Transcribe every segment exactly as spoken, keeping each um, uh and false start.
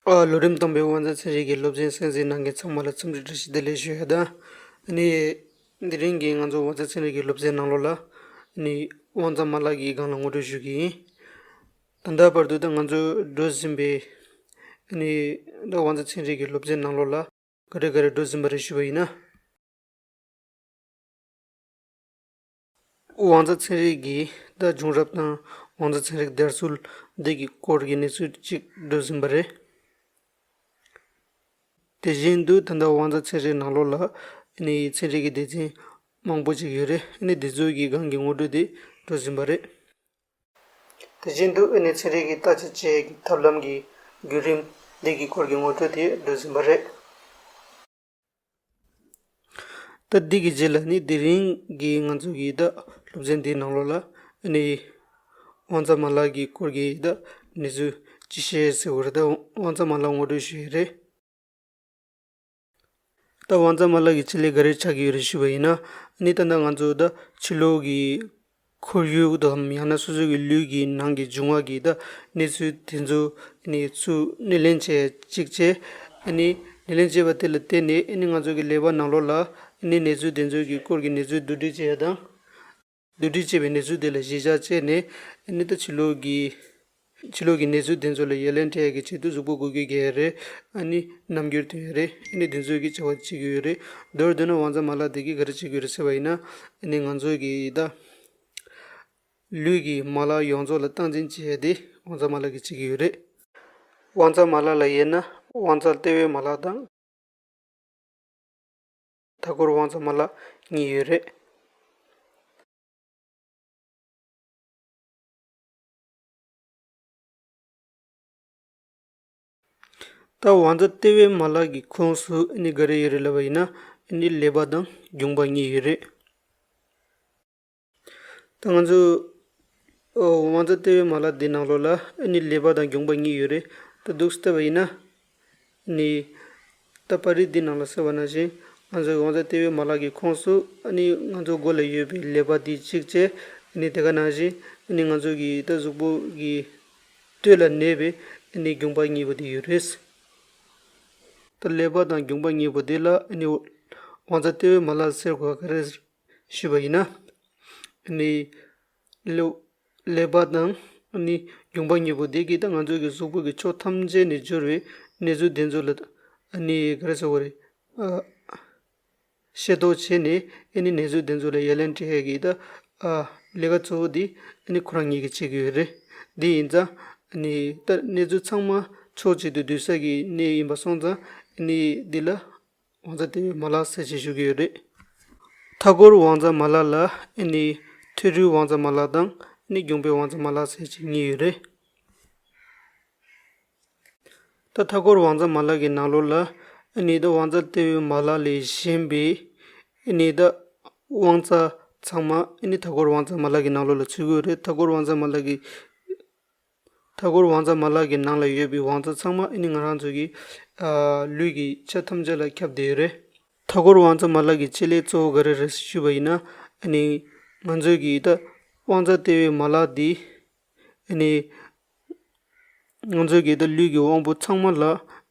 ཨ། ལོ་རིམ་དང་པོའི་དབང་རྩ་ཚན་རིག་གི་སློབ་ཚན་གསན་གཟིགས་གནང་མཁན་ཚང་མ་ལ་འཚམས་འདྲི་བཀྲ་ཤིས་བདེ་ལེགས་ཞུ་ཡ་དང་། ཨ་ནི་དེ་རིང་གི་ང་ཚོ་དབང་རྩ་ཚན་རིག་གི་སློབ་ཚན་ནང་ལོགས་ལ་ཨ་ནི་དབང་རྩ་མ་ལག་གི་སྒང་ལ་ངོ་སྤྲོད་ཞུ་གི་ཡིན། ད་ལྟ་བར་དུ་ད་ང་ཚོས་འགྲོ་བཞིན་པའི་ཨ་ནི་ད་དབང་རྩ་ཚན་རིག་གི་སློབ་ཚན་ནང་ལོགས་ལ་ག་རེ་ག་རེ་འགྲོ་བཞིན་པ་རེད་ཞུས་པ་ཡིན་ན། དབང་རྩ་ཚན་རིག་གི་ད་བྱུང་རབས་དང་དབང་རྩ་ཚན་རིག་དར་སྲོལ་འདི་གི་སྐོར་གྱི་གནས་ཚུལ་གཅིག་འགྲོ་བཞིན་པ་རེད། དེ་བཞིན་དུ་ད་ལྟ་དབང་རྩ་ཚན་རིག་ནང་ལོགས་ལ་ཨ་ནི་ཚན་རིག་གི་སྡེ་ཚན་མང་པོ་ཅིག་ཡོད་རེད། ཨ་ནི་འདི་ཚོ་གི་སྒང་གི་ངོ་སྤྲོད་དེ་འགྲོ་བཞིན་པ་རེད། དེ་བཞིན་དུ་ཨ་ནི་ཚན་རིག་གི་བརྟག་དཔྱད་བྱེད་ཡས་ཀྱི་ཐབས་ལམ་གྱི་བརྒྱུད་རིམ་འདི་གི་སྐོར་གྱི་ངོ་སྤྲོད་དེ་འགྲོ་བཞིན་པ་རེད། ད་འདི་གི་རྗེས་ལ་ནི་དེ་རིང་གི་ང་ཚོ་གི་ད་སློབ་ཚན་འདིའི་ནང་ལོགས་ལ་ཨ་ནི་དབང་རྩ་མ་ལག་གི་སྐོར་གྱི་ད་གནས་ཚུལ་ཅིག་བཤད་ཟེར་བ་རེད། ད་དབང་རྩ་མ་ལག་ངོ་སྤྲོད་ཞུ་ཡས་རེད། ད་དབང་རྩ་མ་ལག་གི་ཆེད་ལས་ག་རེ་ཆགས་ཀྱི་ཡོད་རེད་ཞུས་པ་ཡིན་ན། ཨ་ནི་ད་ལྟ་ང་ཚོ་ད་ཕྱི་ལོགས་ཀྱི་ཁོར་ཡུག་དང་ཡང་ན་སོ་སོ་གི་ལུས་ཀྱི་ནང་གི་འབྱུང་བ་གི་ད་གནས་ཚུལ་དེ་ཚོ་ཨ་ནི་ཚུར་སྣེ་ལེན་བྱས་གཅིག་བྱས། ཨ་ནི་སྣེ་ལེན་བྱས་པ་དེ་ལ་བརྟེན་ནས་ཨ་ནི་ང་ཚོ་གི་ཀླད་པ་ནང་ལོགས་ལ་ཨ་ནི་གནས་ཚུལ་དེ་ཚོ་གི་སྐོར་གྱི་གནས་ཚུལ་བསྡུ་སྒྲིག་བྱས་ཡ་དང་། བསྡུ་སྒྲིག་བྱས་པའི་གནས་ཚུལ་དེ་ལ་གཞི་བཞག་བྱས་ནས་ཨ་ནི་ད་ཕྱི་ལོགས་ཀྱི་ཕྱི་ལོགས་ཀྱི་གནས་ཚུལ་དེ་ཚོ་ལ་ཡ་ལན་སྤྲད་ཡ་གི་ཆེད་དུ་གཟུགས་པོ་འགུལ་སྐྱོད་རྒྱག་ཡ་རེད། ཨ་ནི་རྣམ་འགྱུར་སྟོན་ཡ་རེད། ཨ་ནི་དེ་ཚོ་གི་བྱ་བ་བྱེད་ཀྱི་ཡོད་རེད། མདོར་བསྡུས་ན་དབང་རྩ་མ་ལག་དེ་གིས་ག་རེ་བྱེད་ཀྱི་ཡོད་རེད་ཟེར་བ་ཡིན་ན། ཨ་ནི་ང་ཚོ་གི་ད་ལུས་ཀྱི་མ་ལག་ཡོངས་རྫོགས་ལ་སྟངས་འཛིན་བྱེད་ཡ་དེ་དབང་རྩ་མ་ལག་གིས་བྱེད་ཀྱི་ཡོད་རེད། དབང་རྩ་མ་ལག་ལ་དབྱེ་ན་དབང་རྩ་ལྟེ་བའི་མ་ལག་དང་། མཐའ་འཁོར་དབང་རྩ་མ་ལག་གཉིས་ཡོད་རེད། ད་དབང་རྩ་ལྟེ་བའི་མ་ལག་གི་ཁོངས་སུ་ཨ་ནི་ག་རེ་ཡོད་རེད་ལབ་པ་ཡིན་ན། ཨ་ནི་ཀླད་པ་དང་རྒྱུངས་པ་གཉིས་ཡོད་རེད། ད་ང་ཚོ་ཨོ་དབང་རྩ་ལྟེ་བའི་མ་ལག་འདི་ནང་ལོགས་ལ་ཨ་ནི་ཀླད་པ་དང་རྒྱུངས་པ་གཉིས་ཡོད་རེད། ད་འདུག་སེ་བལྟས་པ་ཡིན་ན། ནི། ད་པར་རིས་འདི་ནང་ལ་གསལ་བ་ནང་བཞིན་ང་ཚོའི་དབང་རྩ་ལྟེ་བའི་མ་ལག་གི་ཁོངས་སུ་ཨ་ནི་ང་ཚོ་མགོ་ལ་ཡོད་པའི་ཀླད་པ་འདི་གཅིག་བྱས། ཨ་ནི་དེ་ག་ནང་བཞིན་ཨ་ནི་ང་ཚོ་གི་ད་གཟུགས་པོ་གི་སྟོད་ལ་གནས་པའི་ཨ་ནི་རྒྱུངས་པ་གཉིས་པོ་འདི་ཡོད་རེད། ད་ཀླད་པ་དང་རྒྱུངས་པ་གཉིས་པོ་འདི་ལ་ཨ་ནི་དབང་རྩ་ལྟེ་བའི་མ་ལག་ཟེར་དགོས་ག་རེ་ཞུས་པ་ཡིན་ན། ཨ་ནི། ཀླད་པ་དང་ཨ་ནི་རྒྱུངས་པ་གཉིས་པོ་དེ་གིས་ད་ང་ཚོ་གི་གཟུགས་པོ་གི་ཕྱོགས་ཐམས་ཅད་ནས་འབྱོར་བའི་གནས་ཚུལ་དེ་ཚོ་ལ་ཨ་ནི་ག་རེ་ཟེར་དགོས་རེད། ཨ། ཤེས་རྟོགས་བྱས་ནས་ཨ་ནི་གནས་ཚུལ་དེ་ཚོ་ལ་ཡ་ལན་སྤྲད་ཡས་ཀྱི་ད་ཨ་ལས་ཀ་གཙོ་བོ་དེ་ཨ་ནི་ཁོ་རང་ཉིད་ཀྱིས་བྱེད་ཀྱི་ཡོད་རེད། དེ་ཡིན་ཙང་ཨ་ནི་ད་གནས་ཚུལ་ཚང་མ་ཕྱོགས་གཅིག་ཏུ་བསྡུ་ས་གི་གནས་ཡིན་པ་སོང་ཙང་ཨ་ནི་འདི་ལ། དབང་རྩ་ལྟེ་བའི་མ་ལག་ཟེར་ཅིག་ཞུ་གི་ཡོད་རེད། མཐའ་འཁོར་དབང་རྩ་མ་ལག་ལ་ཨ་ནི་མཐེ་རུས་དབང་རྩ་མ་ལག་དང་ཨ་ནི་རྒྱུངས་པའི་དབང་རྩ་མ་ལག་ཟེར་ཅིག་གཉིས་ཡོད་རེད། ད་མཐའ་འཁོར་དབང་རྩ་མ་ལག་གི་ནང་ལོགས་ལ་ཨ་ནི་ད་དབང་རྩ་ལྟེ་བའི་མ་ལག་ལས་གཞན་པའི་ཨ་ནི་ད་དབང་རྩ་ཚང་མ་ཨ་ནི་མཐའ་འཁོར་དབང་རྩ་མ་ལག་གི་ནང་ལོགས་ལ་ཚུད་ཀྱི་ཡོད་རེད། མཐའ་འཁོར་དབང་རྩ་མ་ལག་གི་མཐའ་འཁོར་དབང་རྩ་མ་ལག་གི་ནང་ལ་ཡོད་པའི་དབང་རྩ་ཚང་མ་ཨ་ནི་ང་རང་ཚོ་གི་ཨ་ལུས་ཀྱི་ཆ་ཐམས་ཅད་ལ་ཁྱབ་བསྡད་ཡོད་རེད། མཐའ་འཁོར་དབང་རྩ་མ་ལག་གི་ཆེད་ལས་གཙོ་བོ་ག་རེ་རེད་ཞུས་པ་ཡིན་ན། ཨ་ནི་ང་ཚོ་གི་ད་དབང་རྩ་ལྟེ་བའི་མ་ལག་འདི་ཨ་ནི་ང་ཚོ་གི་ད་ལུས་ཀྱི་དབང་པོ་ཚང་མ་ལ་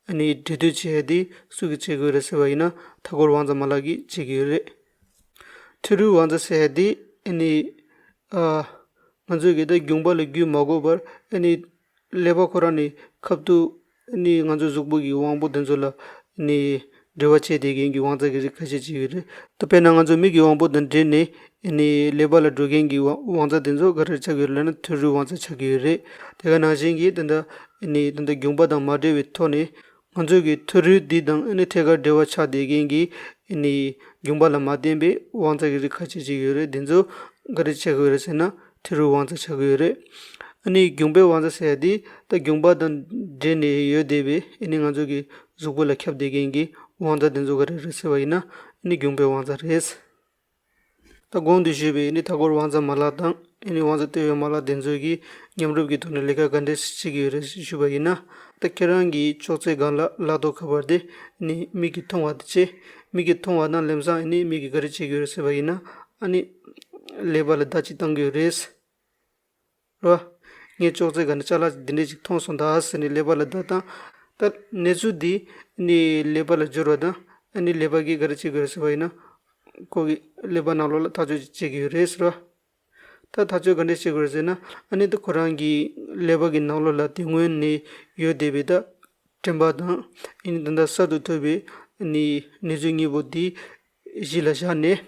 ཨ་ནི་འབྲེལ་མཐུད་བྱེད་ཡ་འདི་སུ་གིས་བྱེད་དགོས་རེད་ཟེར་བ་ཡིན་ན། མཐའ་འཁོར་དབང་རྩ་མ་ལག་གིས་བྱེད་ཀྱི་ཡོད་རེད། མཐེ་རུས་དབང་རྩ་ཟེར་ཡ་འདི་ཨ་ནི་ཨ་ང་ཚོ་གི་ད་རྒྱུངས་པ་ལ་རྒྱུས་མ་དགོས་པར་ཨ་ནི་ཀླད་པ་ཁོ་རང་ནས་ཁ་ཐུག་ཨ་ནི་ང་ཚོ་གཟུགས་པོ་གི་དབང་པོ་དེ་ཚོ་ལ་ཨ་ནི་འབྲེལ་བ་བྱེད་བསྡད་མཁན་གྱི་དབང་རྩ་གི་རིགས་ཁ་ཤས་ཅིག་ཡོད་རེད། ད་དཔེར་ན་ང་ཚོ་མིག་གི་དབང་པོ་དང་འབྲེལ་ནས་ཨ་ནི་ཀླད་པ་ལ་འགྲོ་མཁན་གྱི་དབང་དབང་རྩ་དེ་ཚོ་ག་རེ་ཆགས་ཀྱི་ཡོད་རེད་ལབ་ན་མཐེ་རུས་དབང་རྩ་ཆགས་ཀྱི་ཡོད་རེད། དེ་ག་ནང་བཞིན་གྱི་ད་ལྟ་ཨ་ནི་ད་ལྟ་རྒྱུངས་པ་དང་མ་འབྲེལ་བའི་ཐོག་ནས། ང་ཚོ་གི་མཐེ་རུས་འདི་དང་ཨ་ནི་ཐད་ཀར་འབྲེལ་བ་ཆགས་བསྡད་མཁན་གྱི་ཨ་ནི་རྒྱུངས་པ་ལ་མ་བརྟེན་པའི་དབང་རྩ་གི་རིགས་ཁ་ཤས་ཅིག་ཡོད་རེད། འདི་ཚོ་ག་རེ་ཆགས་ཀྱི་ཡོད་རེད་ཟེར་ན་མཐེ་རུས་དབང་རྩ་ཆགས་ཀྱི་ཡོད་རེད། ཨ་ནི་རྒྱུངས་པའི་དབང་རྩ་ཟེར་ཡ་འདི་ད་རྒྱུངས་པ་དང་འབྲེལ་ནས་ཡོད་བསྡད་པའི་ཨ་ནི་ང་ཚོ་གི་གཟུགས་པོ་ལ་ཁྱབ་བསྡད་མཁན་གྱི་དབང་རྩ་འདི་ཚོ་ག་རེ་རེད་ཟེར་བ་ཡིན་ན་ཨ་ནི་རྒྱུངས་པའི་དབང་རྩ་རེད། ད་གོང་དུ་ཞུས་པའི་ཨ་ནི་མཐའ་འཁོར་དབང་རྩ་མ་ལག་དང་ཨ་ནི་དབང་རྩ་ལྟེ་བའི་མ་ལག་དེ་ཚོ་གིས་མཉམ་རུབ་ཀྱི་ཐོག་ནས་ལས་ཀ་ག་འདྲས་བྱེད་ཀྱི་ཡོད་རེད་ཞུས་པ་ཡིན་ན། ད་ཁྱེད་རང་གི་ཅོག་ཙེ་སྒང་ལ་ལག་ཐོགས་ཁ་པར་དེ་ཨ་ནི་མིག་གིས་མཐོང་བ་དེ་བྱས། མིག་གིས་མཐོང་བ་དང་ལམ་སང་ཨ་ནི་མིག་གིས་ག་རེ་བྱེད་ཀྱི་ཡོད་རེད་ཟེར་བ་ཡིན་ན། ཨ་ནི་ཀླད་པ་ལ་བརྡ་ཅིག་བཏང་གི་ཡོད་རེད། རོ། ངས་ཅོག་ཙེ་སྒང་ནས་ཅ་ལག་འདི་འདྲས་ཅིག་མཐོང་སོང་ད་ཟེར་ནས་ཀླད་པ་ལ་བརྡ་བཏང་། ད་གནས་ཚུལ་འདི་ནི་ཀླད་པ་ལ་འབྱོར་བ་དང་ཨ་ནི་ཀླད་པ་གིས་ག་རེ་བྱེད་དགོས་རེད་ཟེར་བ་ཡིན་ན། ཁོ་གི་ཀླད་པ་ནང་ལོགས་ལ་ཐག་གཅོད་ཅིག་བྱེད་ཀྱི་ཡོད་རེད་ཟེར་བ། ད་ཐག་གཅོད་ག་འདྲ་བྱེད་དགོས་རེད་ཟེར་ན། ཨ་ནི་ད་ཁོ་རང་གི་ཀླད་པ་གི་ནང་ལོགས་ལ་དེ་སྔོན་ནས་ཡོད་བསྡད་པའི་ད་དྲན་པ་དང་ཨ་ནི་ད་ལྟ་གསར་དུ་ཐོབ་པའི་ཨ་ནི་གནས་ཚུལ་གཉིས་པོ་འདི་གཞི་ལ་བཞག་ནས།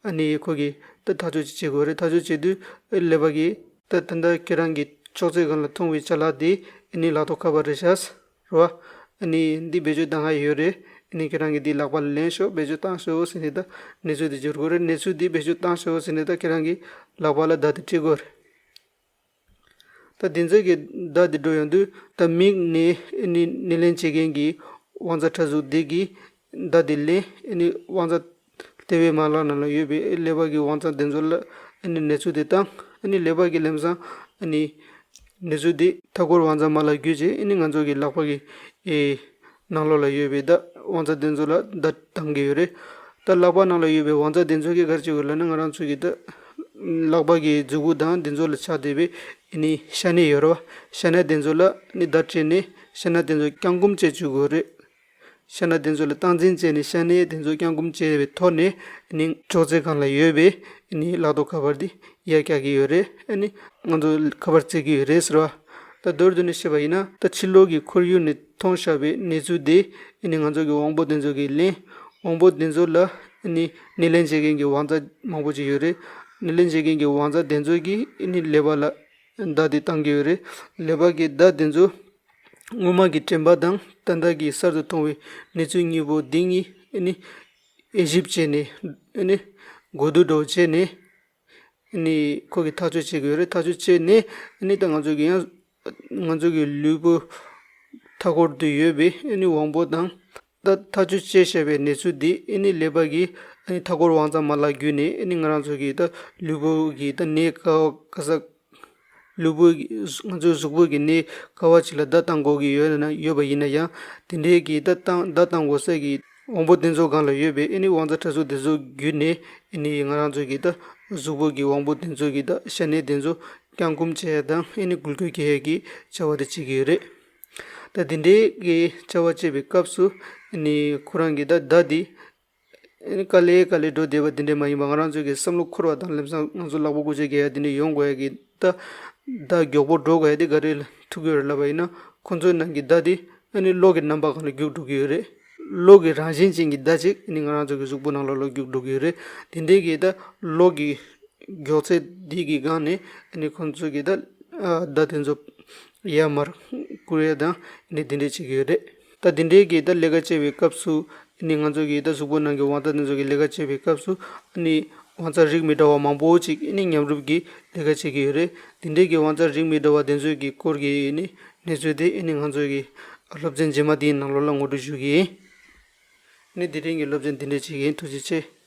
ཨ་ནི་ཁོ་གིས་ད་ཐག་གཅོད་ཅིག་བྱེད་དགོས་རེད། ཐག་གཅོད་བྱེད་དུས་ཀླད་པ་གིས་ད་ད་ལྟ་ཁྱེད་རང་གི་ཅོག་ཙེ་སྒང་ལ་མཐོང་བའི་ཅ་ལག་དེ་ཨ་ནི་ལག་ཐོགས་ཁ་པར་རེད་ཤག་རེད་བ། ཨ་ནི་འདི་བེད་སྤྱོད་བཏང་ཡ་ཡོད་རེད། ཨ་ནི་ཁྱེད་རང་གིས་འདི་ལག་པ་ལ་ལེན་ཤོག་བེད་སྤྱོད་བཏང་ཤོག་ཟེར་ནས་ད་གནས་ཚུལ་དེ་འབྱོར་དགོས་རེད། གནས་ཚུལ་འདི་བེད་སྤྱོད་བཏང་ཤོག་ཟེར་ནས་ད་ཁྱེད་རང་གིས་ལག་པ་ལ་བརྡ་དེ་སྤྲད་དགོས་རེད། ད་དེ་ཚོ་གི་བརྡ་དེ་འགྲོ་ཡོང་དུས་ད་མིག་ནས་ཨ་ནི་སྣེ་ལེན་བྱེད་མཁན་གྱི་དབང་རྩ་ཕྲ་གཟུགས་དེ་གིས་བརྡ་དེ་ལེན། ཨ་ནི་དབང་རྩ་ལྟེ་བའི་མ་ལག་ནང་ལ་ཡོད་པའི་ཀླད་པ་གི་དབང་རྩ་དེ་ཚོ་ལ་ཨ་ནི་གནས་ཚུལ་དེ་བཏང་། ཨ་ནི་ཀླད་པ་གིས་ལམ་སང་ཨ་ནི་གནས་ཚུལ་དེ་མཐའ་འཁོར་དབང་རྩ་མ་ལག་བརྒྱུད་བྱས་ཨ་ནི་ང་ཚོ་གི་ལག་པ་གི་ཨེ་ནང་ལོགས་ལ་ཡོད་པའི་ད་དབང་རྩ་དེ་ཚོ་ལ་བརྡ་བཏང་གི་ཡོད་རེད། ད་ལག་པ་ནང་ལ་ཡོད་པའི་དབང་རྩ་དེ་ཚོ་གིས་ག་རེ་བྱེད་དགོས་ལབ་ན། ང་རང་ཚོ་གི་ད་ལག་པ་གི་མཛུབ་གུ་དང་དེ་ཚོ་ལ་ཆགས་བསྡད་པའི་ཨ་ནི་ཤ་གནད་ཡོད་རེད་བ། ཤ་གནད་དེ་ཚོ་ལ་ཨ་ནི་བརྡ་སྤྲད་ནས་ཤ་གནད་དེ་ཚོ་བརྐྱང་བསྐུམ་བྱེད་བཅུག་དགོས་རེད། ཤ་གནད་དེ་ཚོ་ལ་སྟངས་འཛིན་བྱས་ནས་ཤ་གནད་དེ་ཚོ་བརྐྱང་བསྐུམ་བྱས་པའི་ཐོག་ནས་ཨ་ནི་ཅོག་ཙེ་སྒང་ལ་ཡོད་པའི་ཨ་ནི་ལག་ཐོགས་ཁ་པར་འདི་ཡར་བཀྱག་གི་ཡོད་རེད། ཨ་ནི་ང་ཚོ་ཁ་པར་བཙལ་གི་ཡོད་རེད་ཟེར་བ། ད་མདོར་བསྡུས་ནས་བཤད་པ་ཡིན་ན། ད་ཕྱི་ལོགས་ཀྱི་ཁོར་ཡུག་ནས་མཐོང་བཞག་པའི་གནས་ཚུལ་དེ་ཨ་ནི་ང་ཚོ་གི་དབང་པོ་དེ་ཚོ་གིས་ལེན། དབང་པོ་དེ་ཚོ་ལ་ཨ་ནི་སྣེ་ལེན་བྱེད་མཁན་གྱི་དབང་རྩ་མང་པོ་ཅིག་ཡོད་རེད། སྣེ་ལེན་བྱེད་མཁན་གྱི་དབང་རྩ་དེ་ཚོ་གིས་ཨ་ནི་ཀླད་པ་ལ་བརྡ་དེ་བཏང་གི་ཡོད་རེད། ཀླད་པ་གི་བརྡ་དེ་ཚོ་སྔོན་མ་གི་དྲན་པ་དང་ད་ལྟ་གི་གསར་དུ་མཐོང་བའི་གནས་ཚུལ་གཉིས་པོ་འདི་གཉིས་ཨ་ནི་དབྱེ་ཞིབ་བྱས་ནས་ཨ་ནི་གོ་བསྡུར་འདྲ་བོ་བྱས་ནས་ཨ་ནི་ཁོ་གིས་ཐག་གཅོད་བྱེད་དགོས་རེད། ཐག་གཅོད་བྱས་ནས་ཨ་ནི་ད་ང་ཚོ་གི་ཡང་ང་ཚོ་གི་ལུས་པོ་མཐའ་འཁོར་དུ་ཡོད་པའི་ཨ་ནི་དབང་པོ་དང་། ད་ཐག་གཅོད་བྱས་བཞག་པའི་གནས་ཚུལ་འདི་ཨ་ནི་ཀླད་པ་གིས་ཨ་ནི་མཐའ་འཁོར་དབང་རྩ་མ་ལག་བརྒྱུད་ནས་ཨ་ནི་ང་རང་ཚོ་གི་ད་ལུས་པོ་གི་ད་ནད་ག་བ་ག་ས། ལུས་པོ་གི་ང་ཚོའི་གཟུགས་པོ་གི་ནད་ག་བ་ཅིག་ལ་བརྡ་བཏང་དགོས་ཀྱི་ཡོད་ན་ཡོད་པ་ཡིན་ན་ཡང་། དེ་འདྲའི་གི་བརྡ་བཏང་བརྡ་བཏང་དགོས་ས་གི་དབང་པོ་དེ་ཚོ་སྒང་ལ་ཡོད་པའི་ཨ་ནི་དབང་རྩ་ཕྲ་གཟུགས་དེ་ཚོ་བརྒྱུད་ནས་ཨ་ནི་ང་རང་ཚོ་གི་ད་གཟུགས་པོ་གི་དབང་པོ་དེ་ཚོ་གི་ད་ཤ་གནད་དེ་ཚོ་བརྐྱང་བསྐུམ་བྱེད་ཡ་དང་ཨ་ནི་འགུལ་སྐྱོད་རྒྱག་ཡ་གི་བྱ་བ་དེ་བྱེད་ཀྱི་ཡོད་རེད། ད་དེ་འདྲའི་གི་བྱ་བ་བྱེད་པའི་སྐབས་སུ་ཨ་ནི་ཁོ་རང་གི་ད་བརྡ་དེ་ཨ་ནི་དཀའ་ལས་དཀའ་ལས་འགྲོ་བསྡད་པ་དེ་འདྲས་མ་ཡིན་པ། ང་རང་ཚོ་གི་བསམ་བློ་འཁོར་བ་དང་ལམ་སང་ང་ཚོ་ལག་པ་སྐུ་ཅག་རྒྱག་ཡ་དེ་འདྲས་ཡོང་དགོས་ཡ་གི་ད་ད་མགྱོགས་པོ་འགྲོ་དགོས་ཡ་དེ་ག་རེ་ལ་ཐུག་གི་ཡོད་རེད་ལབ་པ་ཡིན་ན། ཁོ་ཚོའི་ནང་གི་བརྡ་དེ་ཨ་ནི་གློག་གི་རྣམ་པ་སྒང་ལ་རྒྱུག་འགྲོ་གི་ཡོད་རེད། གློག་གི་རང་བཞིན་ཅན་གྱི་བརྡ་ཅིག་ཨ་ནི་ང་རང་ཚོ་གི་གཟུགས་པོ་ནང་ལོགས་ལ་རྒྱུག་འགྲོ་གི་ཡོད་རེད། དེ་འདྲས་གི་ད་གློག་གི་མགྱོགས་ཚད་འདི་གི་སྒང་ནས་ཨ་ནི་ཁོ་ཚོ་གི་ད་བརྡ་དེ་ཚོ་ཡར་མར་བསྐུར་ཡ་དང་ཨ་ནི་དེ་འདྲས་བྱེད་ཀྱི་ཡོད་རེད། ད་དེ་འདྲའི་གི་ད་ལས་ཀ་བྱེད་པའི་སྐབས་སུ་ཨ་ནི་ང་ཚོ་གི་ད་གཟུགས་པོ་ནང་གི་དབང་རྩ་དེ་ཚོ་གི་ལས་ཀ་བྱེད་པའི་སྐབས་སུ་ཨ་ནི་དབང་རྩ་རིགས་མི་འདྲ་བ་མང་པོ་ཅིག་ཨ་ནི་མཉམ་རུབ་ཀྱིས་ལས་ཀ་བྱེད་ཀྱི་ཡོད་རེད། དེ་འདྲའི་གི་དབང་རྩ་རིགས་མི་འདྲ་བ་དེ་ཚོ་གི་སྐོར་གྱི་ཨ་ནི་གནས་ཚུལ་དེ་ཨ་ནི་ང་ཚོ་གི་སློབ་ཚན་རྗེས་མ་དེའི་ནང་ལོགས་ལ་ངོ་སྤྲོད་ཞུ་གི་ཡིན། ཨ་ནི་དེ་རིང་གི་སློབ་ཚན་དེ་འདྲས་བྱེད་ཀྱི་ཡིན། ཐུགས་རྗེ་ཆེ།